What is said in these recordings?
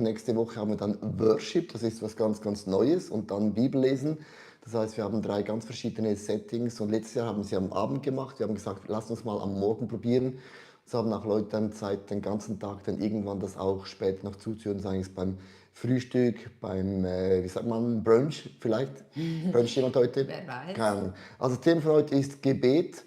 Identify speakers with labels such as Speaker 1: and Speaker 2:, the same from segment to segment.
Speaker 1: Nächste Woche haben wir dann Worship, das ist was ganz, ganz Neues und dann Bibellesen. Das heißt, wir haben 3 ganz verschiedene Settings und letztes Jahr haben wir sie am Abend gemacht. Wir haben gesagt, lass uns mal am Morgen probieren. So haben auch Leute dann Zeit, den ganzen Tag dann irgendwann das auch später noch zuzuhören, sei es beim Frühstück, beim, wie sagt man, Brunch vielleicht? Brunch jemand heute?
Speaker 2: Wer weiß.
Speaker 1: Keine Ahnung. Also das Thema von heute ist Gebet.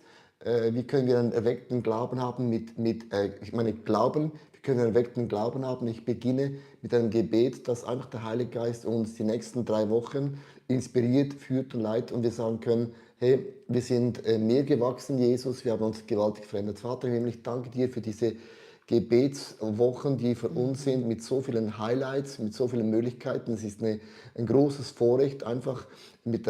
Speaker 1: Wie können wir einen erweckten Glauben haben ich meine Glauben, wie können wir einen erweckten Glauben haben? Ich beginne mit einem Gebet, dass einfach der Heilige Geist uns die nächsten 3 Wochen inspiriert, führt und leitet und wir sagen können, hey, wir sind mehr gewachsen, Jesus, wir haben uns gewaltig verändert. Vater im Himmel, ich danke dir für diese Gebetswochen, die für uns sind, mit so vielen Highlights, mit so vielen Möglichkeiten. Es ist ein großes Vorrecht, einfach mit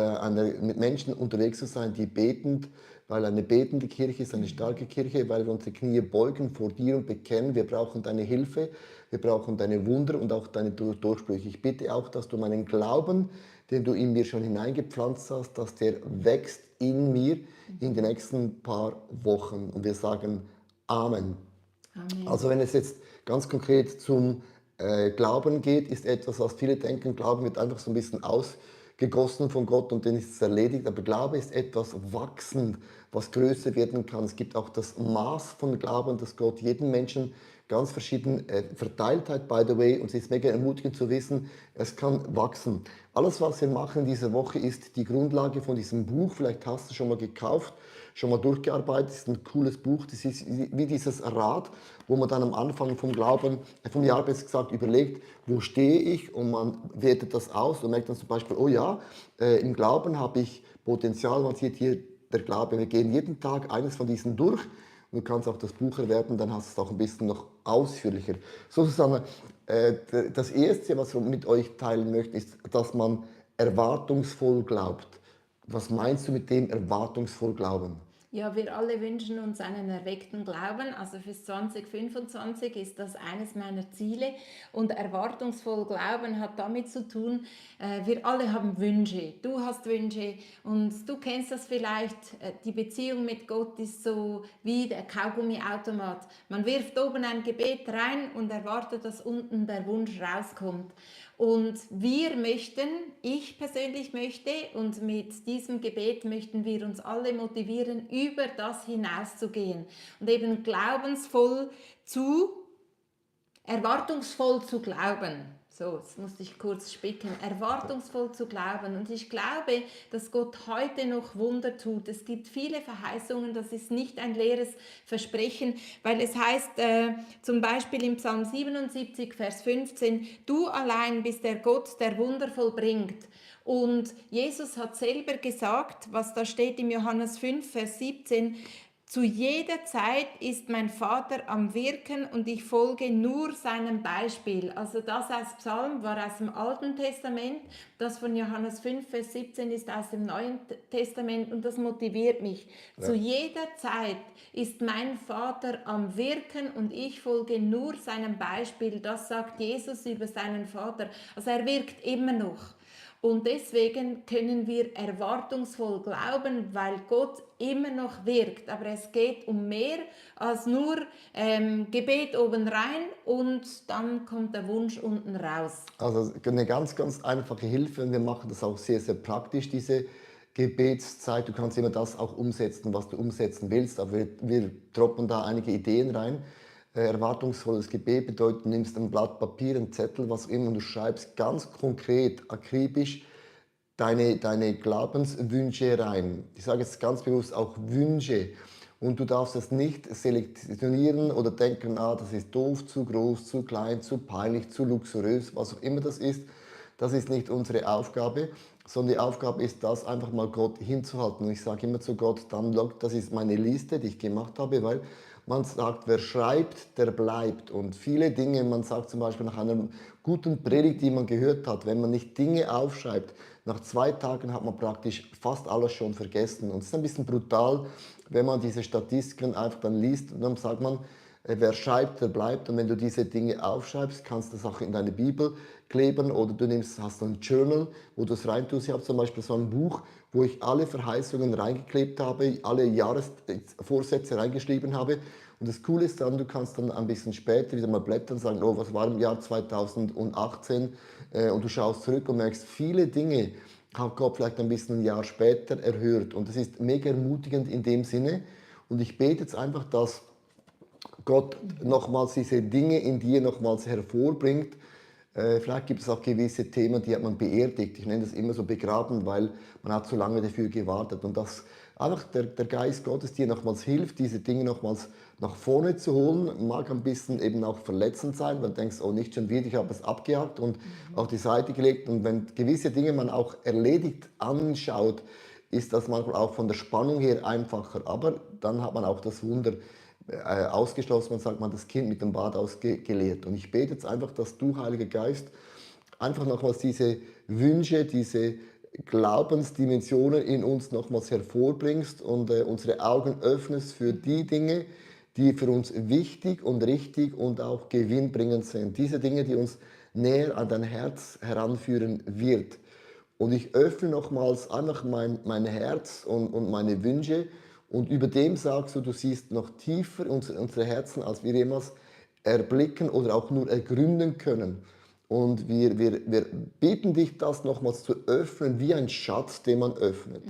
Speaker 1: Menschen unterwegs zu sein, die betend, weil eine betende Kirche ist eine starke Kirche, weil wir unsere Knie beugen vor dir und bekennen, wir brauchen deine Hilfe, wir brauchen deine Wunder und auch deine Durchbrüche. Ich bitte auch, dass du meinen Glauben, den du in mir schon hineingepflanzt hast, dass der wächst in mir in den nächsten paar Wochen. Und wir sagen Amen.
Speaker 2: Amen.
Speaker 1: Also wenn es jetzt ganz konkret zum Glauben geht, ist etwas, was viele denken, Glauben wird einfach so ein bisschen ausgegossen von Gott und dann ist es erledigt. Aber Glaube ist etwas wachsend, was größer werden kann. Es gibt auch das Maß von Glauben, das Gott jedem Menschen ganz verschieden verteilt hat, by the way. Und es ist mega ermutigend zu wissen, es kann wachsen. Alles, was wir machen diese Woche, ist die Grundlage von diesem Buch. Vielleicht hast du es schon mal gekauft, schon mal durchgearbeitet. Das ist ein cooles Buch. Das ist wie dieses Rad, wo man dann am Anfang vom Jahr besser gesagt überlegt, wo stehe ich und man wertet das aus und merkt dann zum Beispiel, oh ja, im Glauben habe ich Potenzial. Man sieht hier der Glaube. Wir gehen jeden Tag eines von diesen durch. Und du kannst auch das Buch erwerben, dann hast du es auch ein bisschen noch ausführlicher. So, Susanne, das Erste, was wir mit euch teilen möchten, ist, dass man erwartungsvoll glaubt. Was meinst du mit dem erwartungsvoll glauben?
Speaker 2: Ja, wir alle wünschen uns einen erweckten Glauben. Also fürs 2025 ist das eines meiner Ziele. Und erwartungsvoll Glauben hat damit zu tun, wir alle haben Wünsche. Du hast Wünsche und du kennst das vielleicht. Die Beziehung mit Gott ist so wie der Kaugummiautomat. Man wirft oben ein Gebet rein und erwartet, dass unten der Wunsch rauskommt. Und wir möchten, ich persönlich möchte, und mit diesem Gebet möchten wir uns alle motivieren, über das hinauszugehen und eben erwartungsvoll zu glauben. So, jetzt musste ich kurz spicken. Erwartungsvoll zu glauben. Und ich glaube, dass Gott heute noch Wunder tut. Es gibt viele Verheißungen, das ist nicht ein leeres Versprechen, weil es heißt zum Beispiel im Psalm 77, Vers 15, du allein bist der Gott, der Wunder vollbringt. Und Jesus hat selber gesagt, was da steht im Johannes 5, Vers 17, zu jeder Zeit ist mein Vater am Wirken und ich folge nur seinem Beispiel. Also das als Psalm war aus dem Alten Testament, das von Johannes 5, Vers 17 ist aus dem Neuen Testament und das motiviert mich. Zu
Speaker 1: Ja.
Speaker 2: jeder Zeit ist mein Vater am Wirken und ich folge nur seinem Beispiel. Das sagt Jesus über seinen Vater. Also er wirkt immer noch. Und deswegen können wir erwartungsvoll glauben, weil Gott immer noch wirkt. Aber es geht um mehr als nur Gebet oben rein und dann kommt der Wunsch unten raus.
Speaker 1: Also eine ganz, ganz einfache Hilfe und wir machen das auch sehr, sehr praktisch, diese Gebetszeit. Du kannst immer das auch umsetzen, was du umsetzen willst, aber wir droppen da einige Ideen rein. Erwartungsvolles Gebet bedeutet, du nimmst ein Blatt Papier, einen Zettel, was auch immer, und du schreibst ganz konkret, akribisch deine Glaubenswünsche rein. Ich sage jetzt ganz bewusst auch Wünsche. Und du darfst es nicht selektionieren oder denken, ah, das ist doof, zu groß, zu klein, zu peinlich, zu luxuriös, was auch immer das ist. Das ist nicht unsere Aufgabe, sondern die Aufgabe ist, das einfach mal Gott hinzuhalten. Und ich sage immer zu Gott, dann, das ist meine Liste, die ich gemacht habe, weil man sagt, wer schreibt, der bleibt. Und viele Dinge, man sagt zum Beispiel nach einer guten Predigt, die man gehört hat, wenn man nicht Dinge aufschreibt, nach 2 Tagen hat man praktisch fast alles schon vergessen. Und es ist ein bisschen brutal, wenn man diese Statistiken einfach dann liest und dann sagt man, Wer schreibt, der bleibt. Und wenn du diese Dinge aufschreibst, kannst du das auch in deine Bibel kleben oder du hast so ein Journal, wo du es reintust. Ich habe zum Beispiel so ein Buch, wo ich alle Verheißungen reingeklebt habe, alle Jahresvorsätze reingeschrieben habe. Und das Coole ist dann, du kannst dann ein bisschen später wieder mal blättern und sagen, oh, was war im Jahr 2018? Und du schaust zurück und merkst, viele Dinge hat Gott vielleicht ein bisschen ein Jahr später erhört. Und das ist mega ermutigend in dem Sinne. Und ich bete jetzt einfach, dass Gott nochmals diese Dinge in dir nochmals hervorbringt. Vielleicht gibt es auch gewisse Themen, die hat man beerdigt. Ich nenne das immer so begraben, weil man hat so lange dafür gewartet. Und dass einfach der Geist Gottes dir nochmals hilft, diese Dinge nochmals nach vorne zu holen. Mag ein bisschen eben auch verletzend sein, weil du denkst, oh nicht schon wieder, ich habe es abgehakt und auf die Seite gelegt. Und wenn gewisse Dinge man auch erledigt anschaut, ist das manchmal auch von der Spannung her einfacher. Aber dann hat man auch das Wunder ausgeschlossen, man sagt, man hat das Kind mit dem Bad ausgeleert. Und ich bete jetzt einfach, dass du, Heiliger Geist, einfach nochmals diese Wünsche, diese Glaubensdimensionen in uns nochmals hervorbringst und unsere Augen öffnest für die Dinge, die für uns wichtig und richtig und auch gewinnbringend sind. Diese Dinge, die uns näher an dein Herz heranführen wird. Und ich öffne nochmals einfach mein Herz und meine Wünsche. Und über dem sagst du, du siehst noch tiefer unsere Herzen, als wir jemals erblicken oder auch nur ergründen können. Und wir bitten dich, das nochmals zu öffnen, wie ein Schatz, den man öffnet.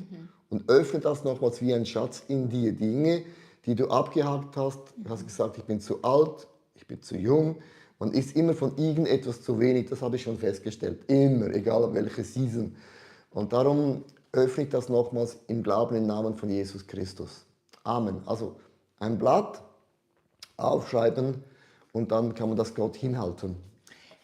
Speaker 1: Und öffne das nochmals wie ein Schatz in dir. Dinge, die du abgehakt hast, du hast gesagt, ich bin zu alt, ich bin zu jung. Man ist immer von irgendetwas zu wenig, das habe ich schon festgestellt. Immer, egal ab welcher Season. Und darum öffne ich das nochmals im Glauben im Namen von Jesus Christus. Amen. Also ein Blatt aufschreiben und dann kann man das Gott hinhalten.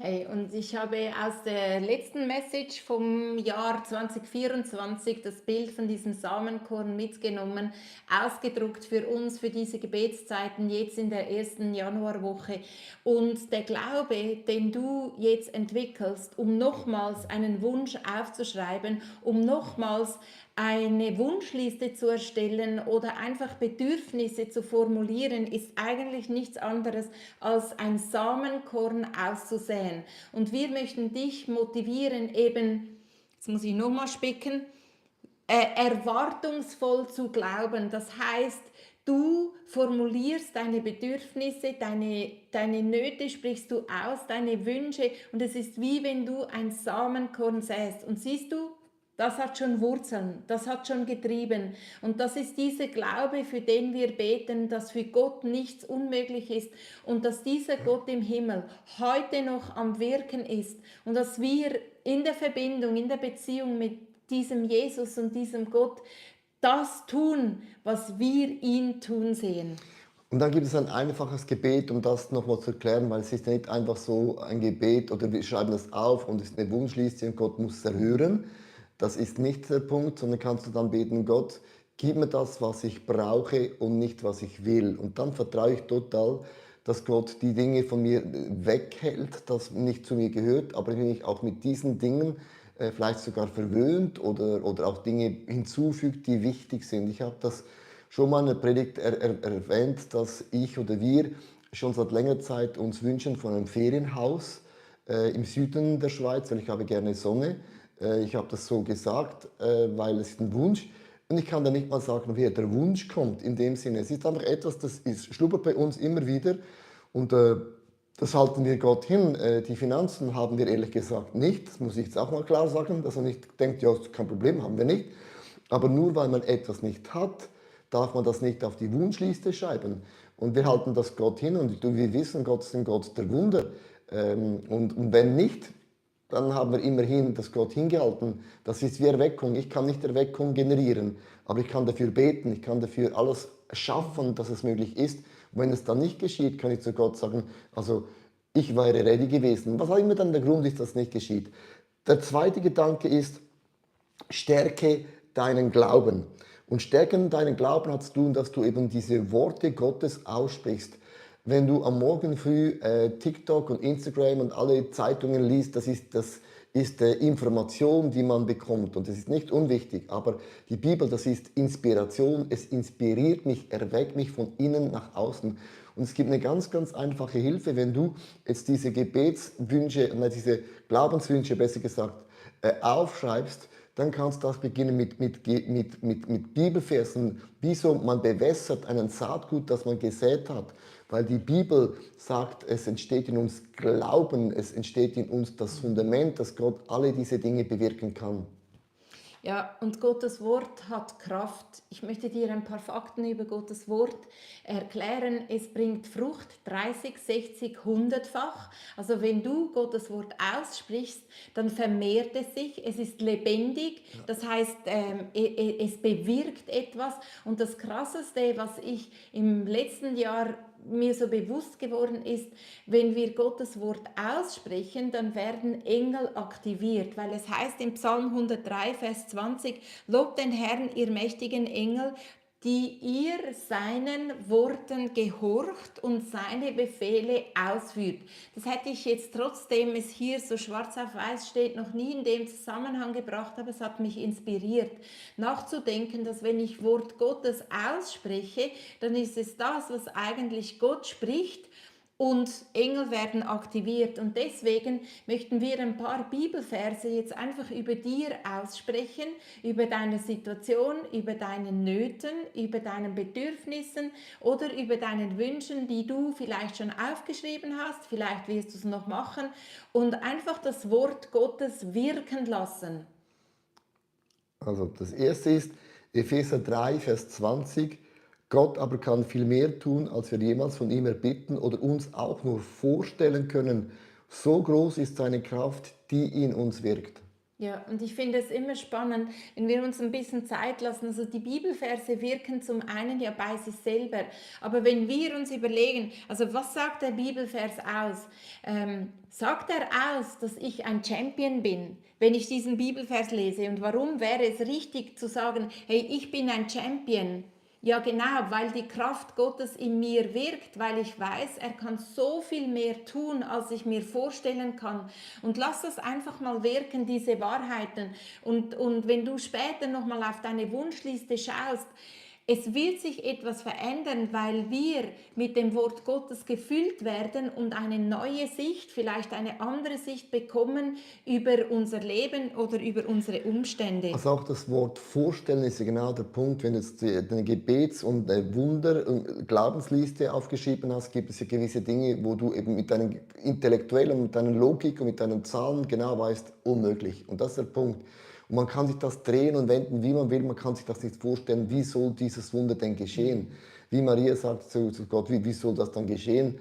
Speaker 2: Hey, und ich habe aus der letzten Message vom Jahr 2024 das Bild von diesem Samenkorn mitgenommen, ausgedruckt für uns, für diese Gebetszeiten jetzt in der ersten Januarwoche. Und der Glaube, den du jetzt entwickelst, um nochmals einen Wunsch aufzuschreiben, um nochmals eine Wunschliste zu erstellen oder einfach Bedürfnisse zu formulieren, ist eigentlich nichts anderes als ein Samenkorn auszusäen. Und wir möchten dich motivieren, eben, jetzt muss ich nochmal spicken, erwartungsvoll zu glauben. Das heißt, du formulierst deine Bedürfnisse, deine Nöte sprichst du aus, deine Wünsche und es ist wie wenn du ein Samenkorn säst. Und siehst du, das hat schon Wurzeln, das hat schon getrieben. Und das ist dieser Glaube, für den wir beten, dass für Gott nichts unmöglich ist und dass dieser Gott im Himmel heute noch am Wirken ist und dass wir in der Verbindung, in der Beziehung mit diesem Jesus und diesem Gott das tun, was wir ihn tun sehen.
Speaker 1: Und dann gibt es ein einfaches Gebet, um das nochmal zu erklären, weil es ist ja nicht einfach so ein Gebet oder wir schreiben das auf und es ist eine Wunschliste und Gott muss es erhören. Das ist nicht der Punkt, sondern kannst du dann beten, Gott, gib mir das, was ich brauche und nicht, was ich will. Und dann vertraue ich total, dass Gott die Dinge von mir weghält, das nicht zu mir gehört, aber wenn ich auch mit diesen Dingen vielleicht sogar verwöhnt oder auch Dinge hinzufügt, die wichtig sind. Ich habe das schon mal in der Predigt erwähnt, dass ich oder wir schon seit längerer Zeit uns wünschen von einem Ferienhaus im Süden der Schweiz, weil ich habe gerne Sonne. Ich habe das so gesagt, weil es ist ein Wunsch. Und ich kann da nicht mal sagen, woher der Wunsch kommt in dem Sinne. Es ist einfach etwas, das schlummert bei uns immer wieder. Und das halten wir Gott hin. Die Finanzen haben wir ehrlich gesagt nicht. Das muss ich jetzt auch mal klar sagen, dass man nicht denkt, ja, kein Problem, haben wir nicht. Aber nur weil man etwas nicht hat, darf man das nicht auf die Wunschliste schreiben. Und wir halten das Gott hin und wir wissen, Gott ist ein Gott der Wunder. Und wenn nicht, dann haben wir immerhin das Gott hingehalten. Das ist wie Erweckung. Ich kann nicht Erweckung generieren, aber ich kann dafür beten, ich kann dafür alles schaffen, dass es möglich ist. Und wenn es dann nicht geschieht, kann ich zu Gott sagen, also ich wäre ready gewesen. Was auch immer dann der Grund ist, dass es nicht geschieht. Der zweite Gedanke ist, stärke deinen Glauben. Und stärken deinen Glauben hat zu tun, dass du eben diese Worte Gottes aussprichst. Wenn du am Morgen früh TikTok und Instagram und alle Zeitungen liest, das ist Information, die man bekommt. Und das ist nicht unwichtig, aber die Bibel, das ist Inspiration. Es inspiriert mich, erweckt mich von innen nach außen. Und es gibt eine ganz, ganz einfache Hilfe, wenn du jetzt diese Gebetswünsche, diese Glaubenswünsche besser gesagt, aufschreibst, dann kannst du das beginnen mit Bibelversen, wie so man bewässert einen Saatgut, das man gesät hat. Weil die Bibel sagt, es entsteht in uns Glauben, es entsteht in uns das Fundament, dass Gott alle diese Dinge bewirken kann.
Speaker 2: Ja, und Gottes Wort hat Kraft. Ich möchte dir ein paar Fakten über Gottes Wort erklären. Es bringt Frucht 30, 60, 100-fach. Also wenn du Gottes Wort aussprichst, dann vermehrt es sich. Es ist lebendig. Das heißt, es bewirkt etwas. Und das Krasseste, was ich im letzten Jahr mir so bewusst geworden ist, wenn wir Gottes Wort aussprechen, dann werden Engel aktiviert, weil es heißt im Psalm 103, Vers 20, lobt den Herrn, ihr mächtigen Engel, die ihr seinen Worten gehorcht und seine Befehle ausführt. Das hätte ich jetzt, trotzdem es hier so schwarz auf weiß steht, noch nie in dem Zusammenhang gebracht, aber es hat mich inspiriert, nachzudenken, dass wenn ich Wort Gottes ausspreche, dann ist es das, was eigentlich Gott spricht, und Engel werden aktiviert. Und deswegen möchten wir ein paar Bibelverse jetzt einfach über dir aussprechen, über deine Situation, über deinen Nöten, über deinen Bedürfnissen oder über deinen Wünschen, die du vielleicht schon aufgeschrieben hast, vielleicht wirst du es noch machen, und einfach das Wort Gottes wirken lassen.
Speaker 1: Also das erste ist Epheser 3, Vers 20. Gott aber kann viel mehr tun, als wir jemals von ihm erbitten oder uns auch nur vorstellen können. So groß ist seine Kraft, die in uns wirkt.
Speaker 2: Ja, und ich finde es immer spannend, wenn wir uns ein bisschen Zeit lassen. Also die Bibelverse wirken zum einen ja bei sich selber, aber wenn wir uns überlegen, also was sagt der Bibelvers aus? Sagt er aus, dass ich ein Champion bin, wenn ich diesen Bibelvers lese? Und warum wäre es richtig zu sagen, hey, ich bin ein Champion? Ja, genau, weil die Kraft Gottes in mir wirkt, weil ich weiß, er kann so viel mehr tun, als ich mir vorstellen kann. Und lass das einfach mal wirken, diese Wahrheiten. Und wenn du später nochmal auf deine Wunschliste schaust, es wird sich etwas verändern, weil wir mit dem Wort Gottes gefüllt werden und eine neue Sicht, vielleicht eine andere Sicht bekommen über unser Leben oder über unsere Umstände.
Speaker 1: Also auch das Wort vorstellen ist ja genau der Punkt, wenn du jetzt eine Gebets- und eine Wunder- und Glaubensliste aufgeschrieben hast, gibt es ja gewisse Dinge, wo du eben mit deinem Intellektuellen, mit deiner Logik und mit deinen Zahlen genau weißt, unmöglich. Und das ist der Punkt. Und man kann sich das drehen und wenden, wie man will, man kann sich das nicht vorstellen, wie soll dieses Wunder denn geschehen? Wie Maria sagt zu Gott, wie soll das dann geschehen,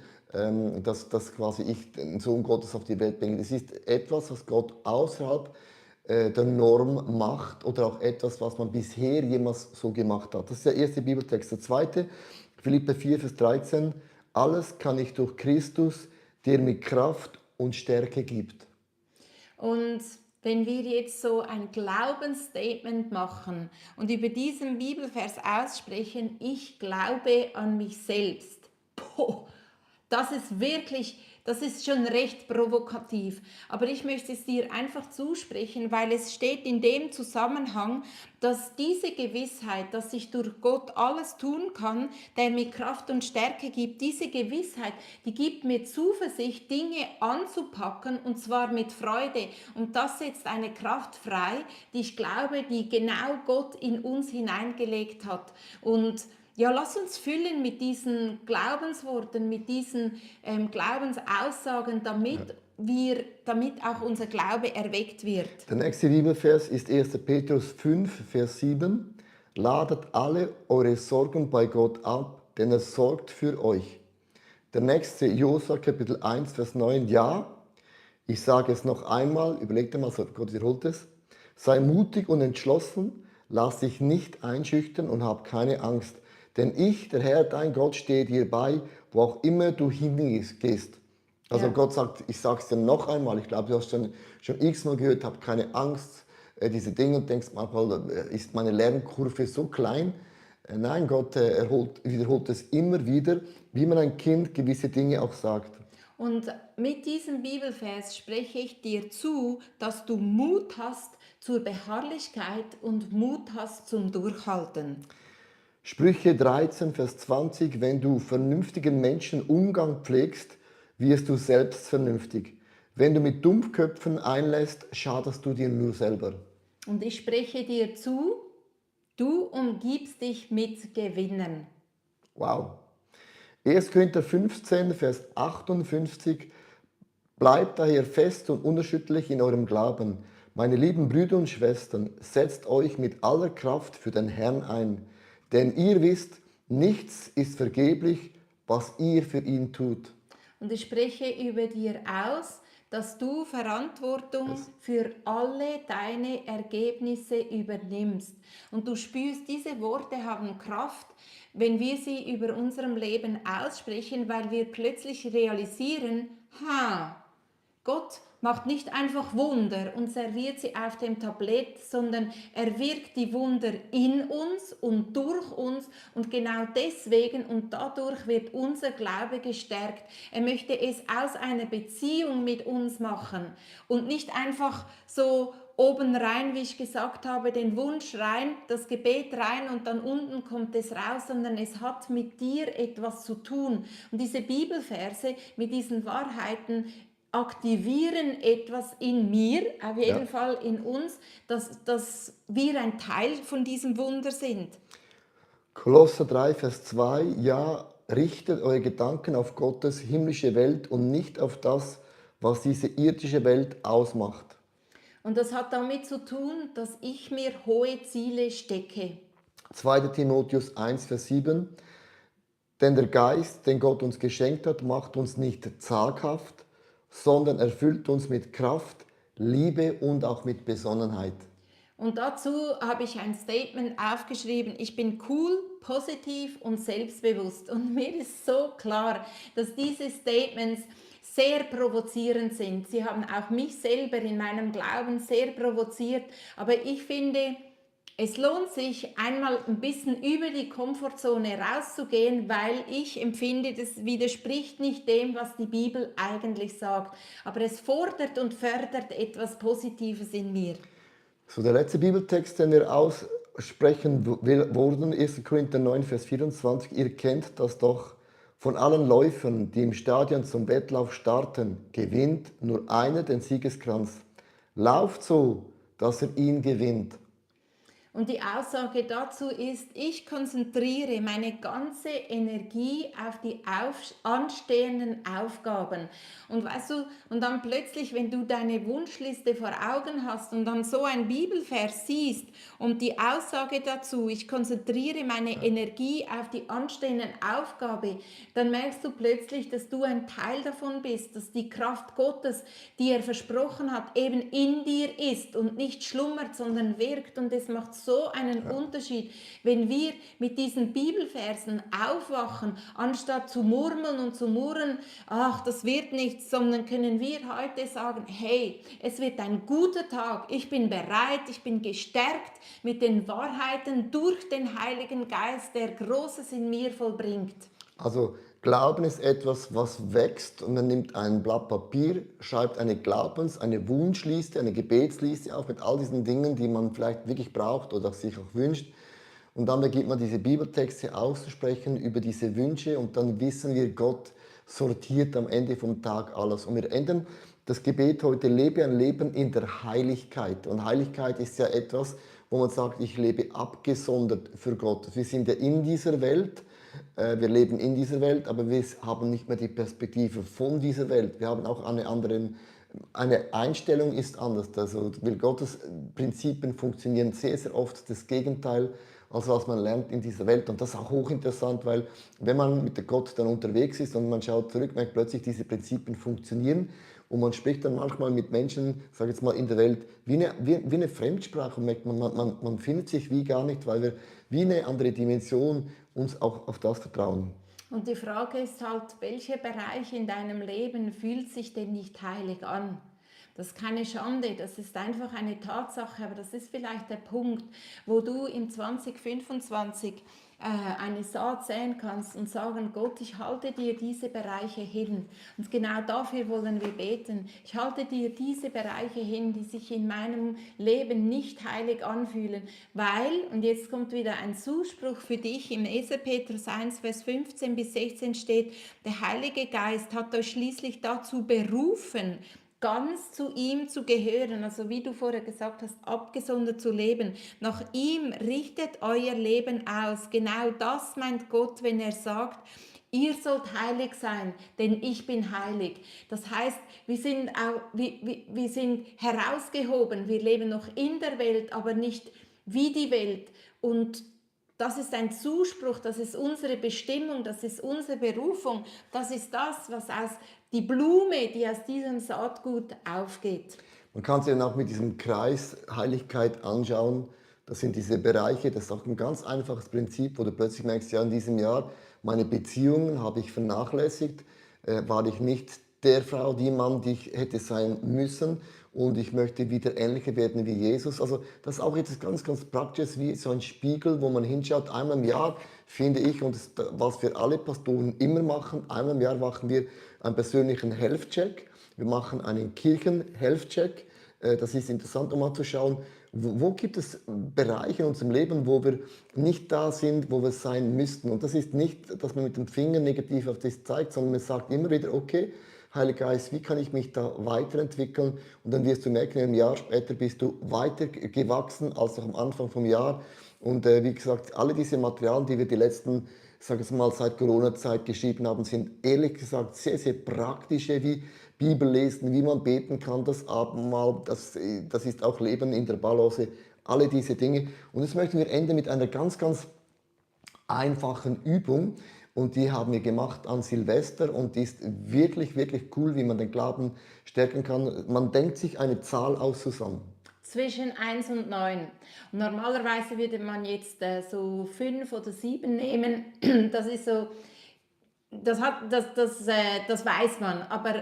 Speaker 1: dass quasi ich den Sohn Gottes auf die Welt bringe? Das ist etwas, was Gott außerhalb der Norm macht oder auch etwas, was man bisher jemals so gemacht hat. Das ist der erste Bibeltext. Der zweite, Philipper 4, Vers 13, alles kann ich durch Christus, der mir Kraft und Stärke gibt.
Speaker 2: Und wenn wir jetzt so ein Glaubensstatement machen und über diesen Bibelvers aussprechen, ich glaube an mich selbst. Boah, das ist wirklich, das ist schon recht provokativ. Aber ich möchte es dir einfach zusprechen, weil es steht in dem Zusammenhang, dass diese Gewissheit, dass ich durch Gott alles tun kann, der mir Kraft und Stärke gibt, diese Gewissheit, die gibt mir Zuversicht, Dinge anzupacken, und zwar mit Freude. Und das setzt eine Kraft frei, die ich glaube, die genau Gott in uns hineingelegt hat. Und ja, lass uns füllen mit diesen Glaubensworten, mit diesen Glaubensaussagen, damit auch unser Glaube erweckt wird.
Speaker 1: Der nächste Bibelvers ist 1. Petrus 5, Vers 7. Ladet alle eure Sorgen bei Gott ab, denn er sorgt für euch. Der nächste, Josua Kapitel 1, Vers 9. Ja, ich sage es noch einmal, überleg dir mal, Gott wiederholt es. Sei mutig und entschlossen, lass dich nicht einschüchtern und hab keine Angst. Denn ich, der Herr, dein Gott, stehe dir bei, wo auch immer du hingehst. Also
Speaker 2: Ja.
Speaker 1: Gott sagt, ich sage es dir noch einmal, ich glaube, du hast schon x-mal gehört, hab keine Angst, diese Dinge, und denkst manchmal, ist meine Lernkurve so klein? Nein, Gott wiederholt es immer wieder, wie man ein Kind gewisse Dinge auch sagt.
Speaker 2: Und mit diesem Bibelvers spreche ich dir zu, dass du Mut hast zur Beharrlichkeit und Mut hast zum Durchhalten.
Speaker 1: Sprüche 13, Vers 20, wenn du vernünftigen Menschen Umgang pflegst, wirst du selbst vernünftig. Wenn du mit Dummköpfen einlässt, schadest du dir nur selber.
Speaker 2: Und ich spreche dir zu, du umgibst dich mit Gewinnern.
Speaker 1: Wow. 1. Korinther 15, Vers 58, bleibt daher fest und unerschütterlich in eurem Glauben. Meine lieben Brüder und Schwestern, setzt euch mit aller Kraft für den Herrn ein. Denn ihr wisst, nichts ist vergeblich, was ihr für ihn tut.
Speaker 2: Und ich spreche über dir aus, dass du Verantwortung
Speaker 1: Yes.
Speaker 2: für alle deine Ergebnisse übernimmst. Und du spürst, diese Worte haben Kraft, wenn wir sie über unserem Leben aussprechen, weil wir plötzlich realisieren, Gott macht nicht einfach Wunder und serviert sie auf dem Tablett, sondern er wirkt die Wunder in uns und durch uns und genau deswegen und dadurch wird unser Glaube gestärkt. Er möchte es aus einer Beziehung mit uns machen und nicht einfach so oben rein, wie ich gesagt habe, den Wunsch rein, das Gebet rein und dann unten kommt es raus, sondern es hat mit dir etwas zu tun. Und diese Bibelverse mit diesen Wahrheiten aktivieren etwas in mir, auf jeden
Speaker 1: Ja.
Speaker 2: Fall in uns, dass wir ein Teil von diesem Wunder sind.
Speaker 1: Kolosser 3, Vers 2, ja, richtet eure Gedanken auf Gottes himmlische Welt und nicht auf das, was diese irdische Welt ausmacht.
Speaker 2: Und das hat damit zu tun, dass ich mir hohe Ziele stecke.
Speaker 1: 2. Timotheus 1, Vers 7, denn der Geist, den Gott uns geschenkt hat, macht uns nicht zaghaft, sondern erfüllt uns mit Kraft, Liebe und auch mit Besonnenheit.
Speaker 2: Und dazu habe ich ein Statement aufgeschrieben, ich bin cool, positiv und selbstbewusst. Und mir ist so klar, dass diese Statements sehr provozierend sind. Sie haben auch mich selber in meinem Glauben sehr provoziert. Aber ich finde, es lohnt sich, einmal ein bisschen über die Komfortzone rauszugehen, weil ich empfinde, das widerspricht nicht dem, was die Bibel eigentlich sagt. Aber es fordert und fördert etwas Positives in mir.
Speaker 1: So, der letzte Bibeltext, den wir aussprechen wurden, 1. Korinther 9, Vers 24. Ihr kennt das doch. Von allen Läufern, die im Stadion zum Wettlauf starten, gewinnt nur einer den Siegeskranz. Lauft so, dass er ihn gewinnt.
Speaker 2: Und die Aussage dazu ist, ich konzentriere meine ganze Energie auf die anstehenden Aufgaben. Und weißt du, und dann plötzlich, wenn du deine Wunschliste vor Augen hast und dann so ein Bibelvers siehst und die Aussage dazu, ich konzentriere meine Energie auf die anstehenden Aufgabe, dann merkst du plötzlich, dass du ein Teil davon bist, dass die Kraft Gottes, die er versprochen hat, eben in dir ist und nicht schlummert, sondern wirkt. Und es macht so einen Unterschied, wenn wir mit diesen Bibelversen aufwachen, anstatt zu murmeln und zu murren, ach, das wird nichts, sondern können wir heute sagen, hey, es wird ein guter Tag, ich bin bereit, ich bin gestärkt mit den Wahrheiten durch den Heiligen Geist, der Großes in mir vollbringt.
Speaker 1: Also Glauben ist etwas, was wächst und man nimmt ein Blatt Papier, schreibt eine Wunschliste, eine Gebetsliste auf mit all diesen Dingen, die man vielleicht wirklich braucht oder sich auch wünscht. Und dann beginnt man diese Bibeltexte auszusprechen über diese Wünsche und dann wissen wir, Gott sortiert am Ende vom Tag alles. Und wir ändern das Gebet heute, lebe ein Leben in der Heiligkeit. Und Heiligkeit ist ja etwas, wo man sagt, ich lebe abgesondert für Gott. Wir sind ja in dieser Welt, wir leben in dieser Welt, aber wir haben nicht mehr die Perspektive von dieser Welt. Wir haben auch eine Einstellung ist anders. Also, weil Gottes Prinzipien funktionieren sehr, sehr oft das Gegenteil, als was man lernt in dieser Welt. Und das ist auch hochinteressant, weil wenn man mit Gott dann unterwegs ist und man schaut zurück, merkt plötzlich, diese Prinzipien funktionieren. Und man spricht dann manchmal mit Menschen, sage jetzt mal in der Welt, wie eine Fremdsprache. Und merkt man findet sich wie gar nicht, weil wir wie eine andere Dimension uns auch auf das vertrauen.
Speaker 2: Und die Frage ist halt, welcher Bereich in deinem Leben fühlt sich denn nicht heilig an? Das ist keine Schande, das ist einfach eine Tatsache, aber das ist vielleicht der Punkt, wo du im 2025 eine Saat säen kannst und sagen, Gott, ich halte dir diese Bereiche hin. Und genau dafür wollen wir beten. Ich halte dir diese Bereiche hin, die sich in meinem Leben nicht heilig anfühlen, weil, und jetzt kommt wieder ein Zuspruch für dich, im 1. Petrus 1, Vers 15 bis 16 steht, der Heilige Geist hat euch schließlich dazu berufen, ganz zu ihm zu gehören, also wie du vorher gesagt hast, abgesondert zu leben. Nach ihm richtet euer Leben aus. Genau das meint Gott, wenn er sagt, ihr sollt heilig sein, denn ich bin heilig. Das heißt, wir sind herausgehoben, wir leben noch in der Welt, aber nicht wie die Welt. Und das ist ein Zuspruch, das ist unsere Bestimmung, das ist unsere Berufung, das ist das, was aus die Blume, die aus diesem Saatgut aufgeht.
Speaker 1: Man kann sich dann auch mit diesem Kreis Heiligkeit anschauen. Das sind diese Bereiche, das ist auch ein ganz einfaches Prinzip, wo du plötzlich merkst, ja, in diesem Jahr, meine Beziehungen habe ich vernachlässigt, war ich nicht der Frau, die Mann, die ich hätte sein müssen und ich möchte wieder ähnlicher werden wie Jesus. Also das ist auch etwas ganz, ganz Praktisches, wie so ein Spiegel, wo man hinschaut, einmal im Jahr, finde ich, und das, was wir alle Pastoren immer machen, einmal im Jahr machen wir einen persönlichen Health-Check. Wir machen einen Kirchen-Health-Check. Das ist interessant, um mal zu schauen, wo gibt es Bereiche in unserem Leben, wo wir nicht da sind, wo wir sein müssten. Und das ist nicht, dass man mit dem Finger negativ auf das zeigt, sondern man sagt immer wieder, okay, Heiliger Geist, wie kann ich mich da weiterentwickeln? Und dann wirst du merken, ein Jahr später bist du weiter gewachsen als noch am Anfang vom Jahr. Und wie gesagt, alle diese Materialien, die wir die letzten, sage ich mal, seit Corona-Zeit geschrieben haben, sind ehrlich gesagt sehr, sehr praktische, wie Bibel lesen, wie man beten kann, das Abendmahl, das ist auch Leben in der Balance, alle diese Dinge. Und jetzt möchten wir enden mit einer ganz, ganz einfachen Übung. Und die haben wir gemacht an Silvester und die ist wirklich, wirklich cool, wie man den Glauben stärken kann. Man denkt sich eine Zahl aus, Susanne.
Speaker 2: Zwischen 1 und 9. Und normalerweise würde man jetzt so 5 oder 7 nehmen. Das ist so, das weiß man. Aber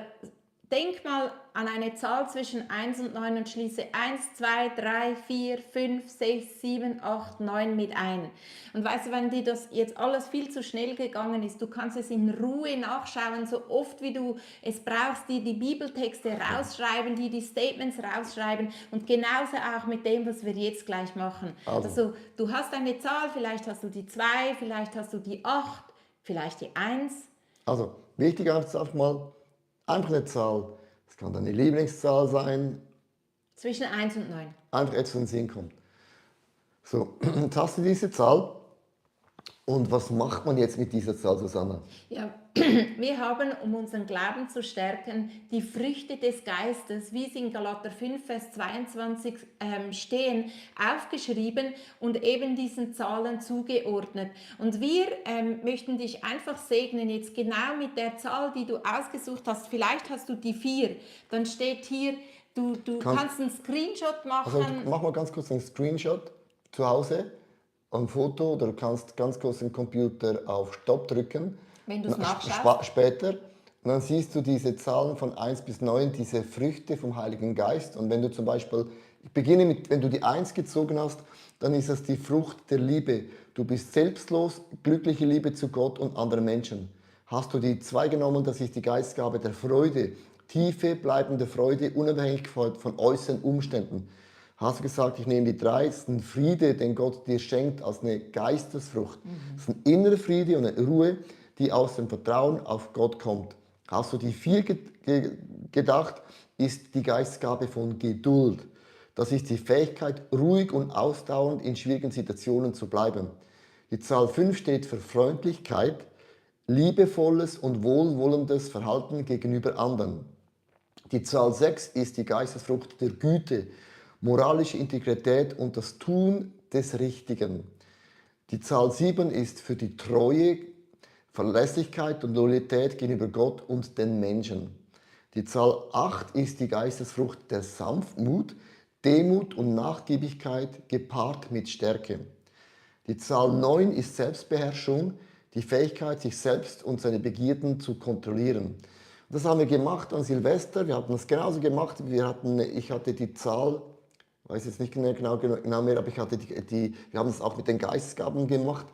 Speaker 2: denk mal an eine Zahl zwischen 1 und 9 und schließe 1, 2, 3, 4, 5, 6, 7, 8, 9 mit ein. Und weißt du, wenn dir das jetzt alles viel zu schnell gegangen ist, du kannst es in Ruhe nachschauen, so oft wie du es brauchst, die Bibeltexte rausschreiben, die Statements rausschreiben und genauso auch mit dem, was wir jetzt gleich machen. Also du hast eine Zahl, vielleicht hast du die 2, vielleicht hast du die 8, vielleicht die 1.
Speaker 1: Also wichtig einfach mal, einfach eine Zahl. Es kann deine Lieblingszahl sein.
Speaker 2: Zwischen 1 und 9.
Speaker 1: Einfach etwas in den Sinn kommt. So, jetzt hast du diese Zahl. Und was macht man jetzt mit dieser Zahl, Susanna?
Speaker 2: Ja, wir haben, um unseren Glauben zu stärken, die Früchte des Geistes, wie sie in Galater 5, Vers 22 stehen, aufgeschrieben und eben diesen Zahlen zugeordnet. Und wir möchten dich einfach segnen, jetzt genau mit der Zahl, die du ausgesucht hast. Vielleicht hast du die 4, dann steht hier, du kannst einen Screenshot machen.
Speaker 1: Also mach mal ganz kurz einen Screenshot zu Hause, ein Foto, oder du kannst ganz kurz den Computer auf Stopp drücken.
Speaker 2: Wenn du es nachschaust.
Speaker 1: Später. Und dann siehst du diese Zahlen von 1 bis 9, diese Früchte vom Heiligen Geist. Und wenn du zum Beispiel, ich beginne mit, wenn du die 1 gezogen hast, dann ist das die Frucht der Liebe. Du bist selbstlos, glückliche Liebe zu Gott und anderen Menschen. Hast du die 2 genommen, das ist die Geistgabe der Freude. Tiefe, bleibende Freude, unabhängig von äußeren Umständen. Hast du gesagt, ich nehme die 3, das ist ein Friede, den Gott dir schenkt als eine Geistesfrucht. Das ist ein innerer Friede und eine Ruhe, die aus dem Vertrauen auf Gott kommt. Hast du die 4 gedacht, ist die Geistgabe von Geduld. Das ist die Fähigkeit, ruhig und ausdauernd in schwierigen Situationen zu bleiben. Die Zahl 5 steht für Freundlichkeit, liebevolles und wohlwollendes Verhalten gegenüber anderen. Die Zahl 6 ist die Geistesfrucht der Güte, moralische Integrität und das Tun des Richtigen. Die Zahl 7 ist für die Treue, Verlässlichkeit und Loyalität gegenüber Gott und den Menschen. Die Zahl 8 ist die Geistesfrucht der Sanftmut, Demut und Nachgiebigkeit gepaart mit Stärke. Die Zahl 9 ist Selbstbeherrschung, die Fähigkeit, sich selbst und seine Begierden zu kontrollieren. Das haben wir gemacht an Silvester. Wir hatten das genauso gemacht. Ich hatte die Zahl, ich weiß jetzt nicht genau mehr, aber wir haben es auch mit den Geistesgaben gemacht.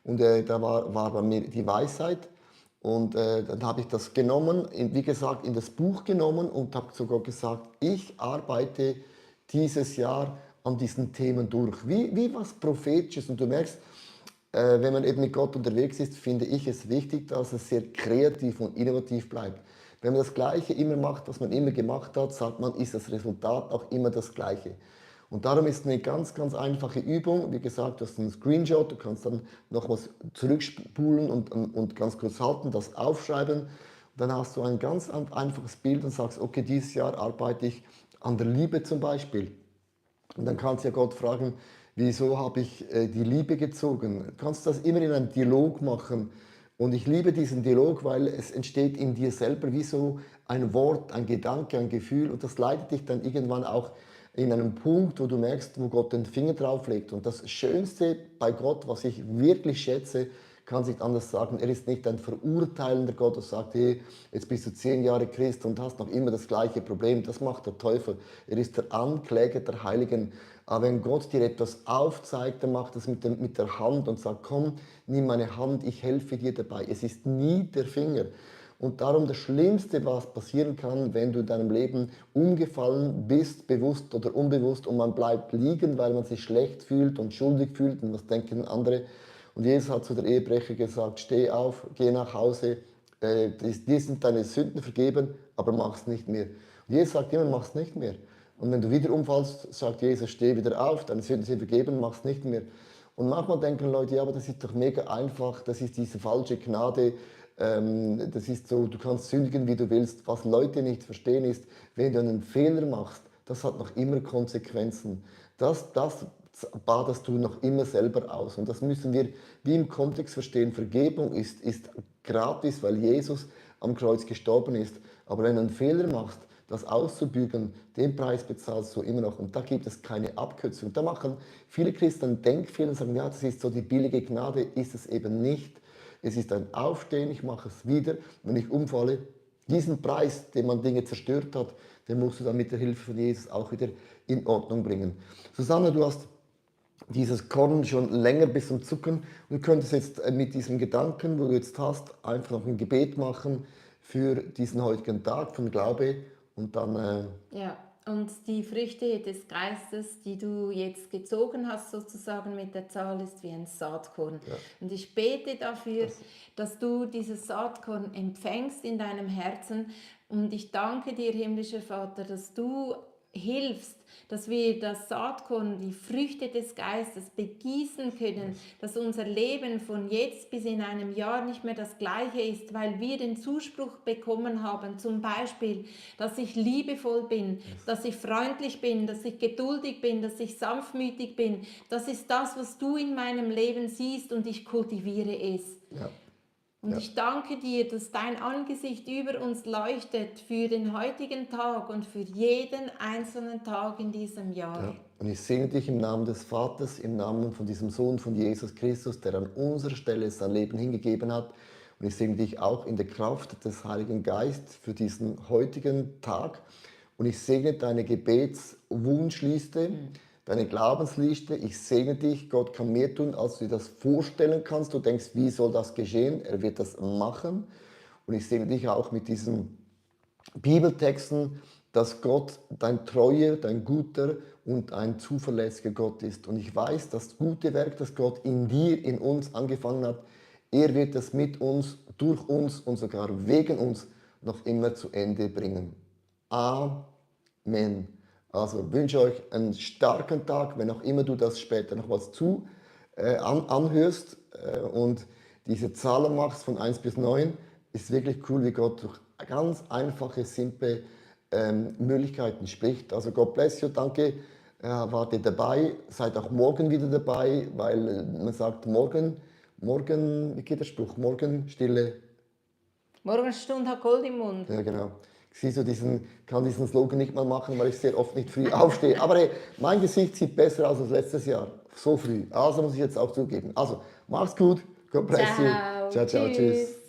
Speaker 1: Und da war bei mir die Weisheit. Und dann habe ich das genommen, wie gesagt, in das Buch genommen und habe sogar gesagt, ich arbeite dieses Jahr an diesen Themen durch. Wie was Prophetisches. Und du merkst, wenn man eben mit Gott unterwegs ist, finde ich es wichtig, dass es sehr kreativ und innovativ bleibt. Wenn man das Gleiche immer macht, was man immer gemacht hat, sagt man, ist das Resultat auch immer das Gleiche. Und darum ist eine ganz, ganz einfache Übung. Wie gesagt, du hast einen Screenshot, du kannst dann nochmals zurückspulen und ganz kurz halten, das aufschreiben. Dann hast du ein ganz einfaches Bild und sagst, okay, dieses Jahr arbeite ich an der Liebe zum Beispiel. Und dann kannst du ja Gott fragen, wieso habe ich die Liebe gezogen? Du kannst das immer in einem Dialog machen. Und ich liebe diesen Dialog, weil es entsteht in dir selber wie so ein Wort, ein Gedanke, ein Gefühl. Und das leitet dich dann irgendwann auch in einem Punkt, wo du merkst, wo Gott den Finger drauf legt. Und das Schönste bei Gott, was ich wirklich schätze, kann sich anders sagen, er ist nicht ein verurteilender Gott, der sagt, hey, jetzt bist du 10 Jahre Christ und hast noch immer das gleiche Problem. Das macht der Teufel. Er ist der Ankläger der Heiligen. Aber wenn Gott dir etwas aufzeigt, dann macht das mit der Hand und sagt, komm, nimm meine Hand, ich helfe dir dabei. Es ist nie der Finger. Und darum das Schlimmste, was passieren kann, wenn du in deinem Leben umgefallen bist, bewusst oder unbewusst, und man bleibt liegen, weil man sich schlecht fühlt und schuldig fühlt und was denken andere. Und Jesus hat zu der Ehebrecher gesagt, steh auf, geh nach Hause, dir sind deine Sünden vergeben, aber mach es nicht mehr. Und Jesus sagt immer, mach es nicht mehr. Und wenn du wieder umfallst, sagt Jesus, steh wieder auf, deine Sünden sind vergeben, mach es nicht mehr. Und manchmal denken Leute, ja, aber das ist doch mega einfach, das ist diese falsche Gnade, das ist so, du kannst sündigen, wie du willst. Was Leute nicht verstehen ist, wenn du einen Fehler machst, das hat noch immer Konsequenzen. Das badest du noch immer selber aus. Und das müssen wir wie im Kontext verstehen. Vergebung ist gratis, weil Jesus am Kreuz gestorben ist. Aber wenn du einen Fehler machst, das auszubügeln, den Preis bezahlst du immer noch. Und da gibt es keine Abkürzung. Da machen viele Christen einen Denkfehler und sagen, ja, das ist so die billige Gnade, ist es eben nicht. Es ist ein Aufstehen, ich mache es wieder. Wenn ich umfalle, diesen Preis, den man Dinge zerstört hat, den musst du dann mit der Hilfe von Jesus auch wieder in Ordnung bringen. Susanne, du hast dieses Korn schon länger bis zum Zucken und du könntest jetzt mit diesem Gedanken, wo du jetzt hast, einfach noch ein Gebet machen für diesen heutigen Tag von Glaube und dann
Speaker 2: Ja, und die Früchte des Geistes, die du jetzt gezogen hast, sozusagen mit der Zahl, ist wie ein Saatkorn.
Speaker 1: ja,
Speaker 2: Und ich bete dafür,
Speaker 1: das,
Speaker 2: dass du dieses Saatkorn empfängst in deinem Herzen. Und ich danke dir, himmlischer Vater, dass du hilfst, dass wir das Saatkorn, die Früchte des Geistes begießen können, dass unser Leben von jetzt bis in einem Jahr nicht mehr das gleiche ist, weil wir den Zuspruch bekommen haben, zum Beispiel, dass ich liebevoll bin, dass ich freundlich bin, dass ich geduldig bin, dass ich sanftmütig bin. Das ist das, was du in meinem Leben siehst und ich kultiviere es.
Speaker 1: ja,
Speaker 2: Und
Speaker 1: ja.
Speaker 2: ich danke dir, dass dein Angesicht über uns leuchtet für den heutigen Tag und für jeden einzelnen Tag in diesem Jahr.
Speaker 1: Ja. Und ich segne dich im Namen des Vaters, im Namen von diesem Sohn von Jesus Christus, der an unserer Stelle sein Leben hingegeben hat. Und ich segne dich auch in der Kraft des Heiligen Geistes für diesen heutigen Tag. Und ich segne deine Gebetswunschliste, deine Glaubensliste. Ich segne dich. Gott kann mehr tun, als du dir das vorstellen kannst. Du denkst, wie soll das geschehen? Er wird das machen. Und ich segne dich auch mit diesen Bibeltexten, dass Gott dein treuer, dein guter und ein zuverlässiger Gott ist. Und ich weiß, das gute Werk, das Gott in dir, in uns angefangen hat, er wird es mit uns, durch uns und sogar wegen uns noch immer zu Ende bringen. Amen. Also wünsche euch einen starken Tag, wenn auch immer du das später noch was anhörst und diese Zahlen machst von 1 bis 9, ist wirklich cool, wie Gott durch ganz einfache, simple Möglichkeiten spricht. Also God bless you, danke, wart ihr dabei, seid auch morgen wieder dabei, weil man sagt morgen, wie geht der Spruch, morgen Stille.
Speaker 2: Morgenstund hat Gold im Mund.
Speaker 1: Ja, genau. Siehst du, kann diesen Slogan nicht mal machen, weil ich sehr oft nicht früh aufstehe. Aber hey, mein Gesicht sieht besser aus als letztes Jahr. So früh. Also muss ich jetzt auch zugeben. Also, mach's gut. God bless you.
Speaker 2: Ciao.
Speaker 1: Ciao, ciao,
Speaker 2: Tschüss.
Speaker 1: tschüss.